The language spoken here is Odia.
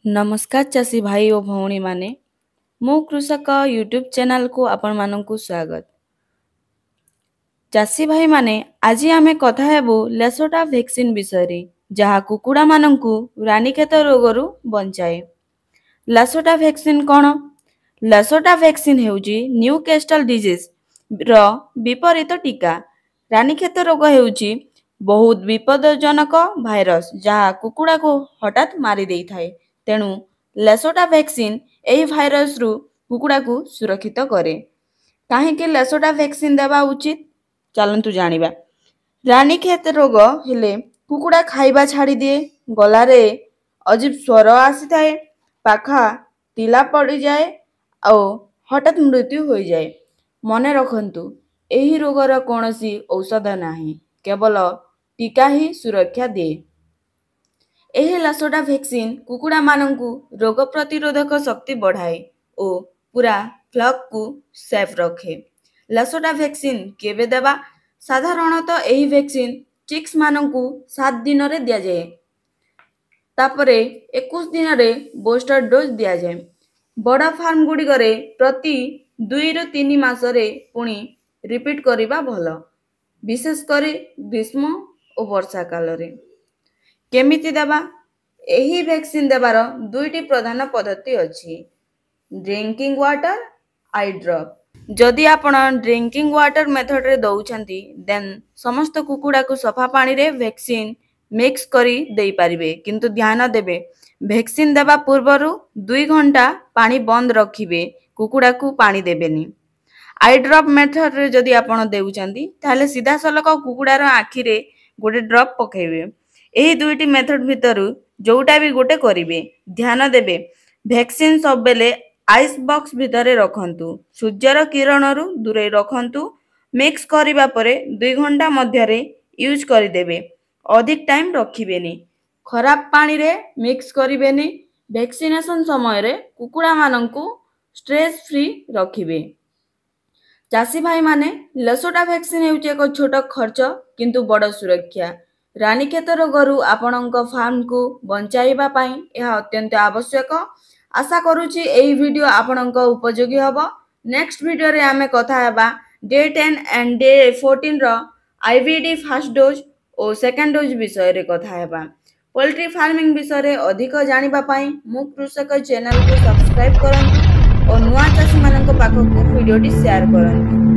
ନମସ୍କାର ଚାଷୀ ଭାଇ ଓ ଭଉଣୀମାନେ, ମୁଁ କୃଷକ ୟୁଟ୍ୟୁବ୍ ଚ୍ୟାନେଲକୁ ଆପଣମାନଙ୍କୁ ସ୍ୱାଗତ। ଚାଷୀ ଭାଇମାନେ, ଆଜି ଆମେ କଥା ହେବୁ ଲେସୋଟା ଭ୍ୟାକ୍ସିନ୍ ବିଷୟରେ, ଯାହା କୁକୁଡ଼ାମାନଙ୍କୁ ରାନୀକ୍ଷେତ ରୋଗରୁ ବଞ୍ଚାଏ। ଲେସୋଟା ଭ୍ୟାକ୍ସିନ୍ କ'ଣ? ଲେସୋଟା ଭ୍ୟାକ୍ସିନ୍ ହେଉଛି ନ୍ୟୁ କ୍ୟାଷ୍ଟଲ ଡିଜିଜ୍ର ବିପରୀତ ଟୀକା। ରାନୀକ୍ଷେତ ରୋଗ ହେଉଛି ବହୁତ ବିପଦଜନକ ଭାଇରସ୍, ଯାହା କୁକୁଡ଼ାକୁ ହଠାତ୍ ମାରି ଦେଇଥାଏ। ତେଣୁ ଲେସୋଟା ଭ୍ୟାକ୍ସିନ୍ ଏହି ଭାଇରସରୁ କୁକୁଡ଼ାକୁ ସୁରକ୍ଷିତ କରେ। କାହିଁକି ଲେସୋଟା ଭ୍ୟାକ୍ସିନ୍ ଦେବା ଉଚିତ, ଚାଲନ୍ତୁ ଜାଣିବା। ରାନୀକ୍ଷେତ ରୋଗ ହେଲେ କୁକୁଡ଼ା ଖାଇବା ଛାଡ଼ିଦିଏ, ଗଲାରେ ଅଜୀବ ସ୍ୱର ଆସିଥାଏ, ପାଖା ତିଲା ପଡ଼ିଯାଏ ଆଉ ହଠାତ୍ ମୃତ୍ୟୁ ହୋଇଯାଏ। ମନେ ରଖନ୍ତୁ, ଏହି ରୋଗର କୌଣସି ଔଷଧ ନାହିଁ, କେବଳ ଟୀକା ହିଁ ସୁରକ୍ଷା ଦିଏ। ଏହି ଲେସୋଟା ଭ୍ୟାକ୍ସିନ୍ କୁକୁଡ଼ାମାନଙ୍କୁ ରୋଗ ପ୍ରତିରୋଧକ ଶକ୍ତି ବଢ଼ାଏ ଓ ପୁରା ଫ୍ଲକ୍କୁ ସେଫ୍ ରଖେ। ଲେସୋଟା ଭ୍ୟାକ୍ସିନ୍ କେବେ ଦେବା? ସାଧାରଣତଃ ଏହି ଭ୍ୟାକ୍ସିନ୍ ଚିକ୍ସମାନଙ୍କୁ 7 ଦିନରେ ଦିଆଯାଏ, ତାପରେ 21 ଦିନରେ ବୁଷ୍ଟର ଡୋଜ୍ ଦିଆଯାଏ। ବଡ଼ ଫାର୍ମ ଗୁଡ଼ିକରେ ପ୍ରତି 2ରୁ 3 ମାସରେ ପୁଣି ରିପିଟ୍ କରିବା ଭଲ, ବିଶେଷ କରି ଗ୍ରୀଷ୍ମ ଓ ବର୍ଷା କାଳରେ। କେମିତି ଦେବା? ଏହି ଭ୍ୟାକ୍ସିନ୍ ଦେବାର ଦୁଇଟି ପ୍ରଧାନ ପଦ୍ଧତି ଅଛି, ଡ୍ରିଙ୍କିଂ ୱାଟର, I drop. ଯଦି ଆପଣ ଡ୍ରିଙ୍କିଂ ୱାଟର ମେଥଡ଼ରେ ଦେଉଛନ୍ତି, ଦେନ୍ ସମସ୍ତ କୁକୁଡ଼ାକୁ ସଫା ପାଣିରେ ଭ୍ୟାକ୍ସିନ୍ ମିକ୍ସ କରି ଦେଇପାରିବେ। କିନ୍ତୁ ଧ୍ୟାନ ଦେବେ, ଭ୍ୟାକ୍ସିନ୍ ଦେବା ପୂର୍ବରୁ 2 ଘଣ୍ଟା ପାଣି ବନ୍ଦ ରଖିବେ, କୁକୁଡ଼ାକୁ ପାଣି ଦେବେନି। I drop ମେଥଡ଼ରେ ଯଦି ଆପଣ ଦେଉଛନ୍ତି, ତାହେଲେ ସିଧାସଳଖ କୁକୁଡ଼ାର ଆଖିରେ ଗୋଟେ ଡ୍ରପ୍ ପକାଇବେ। ଏହି ଦୁଇଟି ମେଥଡ଼ ଭିତରୁ ଯୋଉଟା ବି ଗୋଟେ କରିବେ। ଧ୍ୟାନ ଦେବେ, ଭ୍ୟାକ୍ସିନ୍ ସବୁବେଳେ ଆଇସ୍ ବକ୍ସ ଭିତରେ ରଖନ୍ତୁ, ସୂର୍ଯ୍ୟର କିରଣରୁ ଦୂରେଇ ରଖନ୍ତୁ। ମିକ୍ସ କରିବା ପରେ 2 ଘଣ୍ଟା ମଧ୍ୟରେ ୟୁଜ୍ କରିଦେବେ, ଅଧିକ ଟାଇମ୍ ରଖିବେନି। ଖରାପ ପାଣିରେ ମିକ୍ସ କରିବେନି। ଭ୍ୟାକ୍ସିନେସନ୍ ସମୟରେ କୁକୁଡ଼ାମାନଙ୍କୁ ଷ୍ଟ୍ରେସ୍ ଫ୍ରି ରଖିବେ। ଚାଷୀ ଭାଇମାନେ, ଲେସୋଟା ଭ୍ୟାକ୍ସିନ୍ ହେଉଛି ଏକ ଛୋଟ ଖର୍ଚ୍ଚ କିନ୍ତୁ ବଡ଼ ସୁରକ୍ଷା। ରାନୀକ୍ଷେତ ରୋଗରୁ ଆପଣଙ୍କ ଫାର୍ମକୁ ବଞ୍ଚାଇବା ପାଇଁ ଏହା ଅତ୍ୟନ୍ତ ଆବଶ୍ୟକ। ଆଶା କରୁଛି ଏହି ଭିଡ଼ିଓ ଆପଣଙ୍କ ଉପଯୋଗୀ ହେବ। ନେକ୍ସଟ ଭିଡ଼ିଓରେ ଆମେ କଥା ହେବା ଡେ 10 ଆଣ୍ଡ ଡେ 14ର ଆଇଭିଡି ଫାର୍ଷ୍ଟ ଡୋଜ୍ ଓ ସେକେଣ୍ଡ ଡୋଜ୍ ବିଷୟରେ କଥା ହେବା। ପୋଲଟ୍ରି ଫାର୍ମିଂ ବିଷୟରେ ଅଧିକ ଜାଣିବା ପାଇଁ ମୁଁ କୃଷକ ଚ୍ୟାନେଲକୁ ସବସ୍କ୍ରାଇବ୍ କରନ୍ତୁ ଓ ନୂଆ ଚାଷୀମାନଙ୍କ ପାଖକୁ ଭିଡ଼ିଓଟି ସେୟାର କରନ୍ତୁ।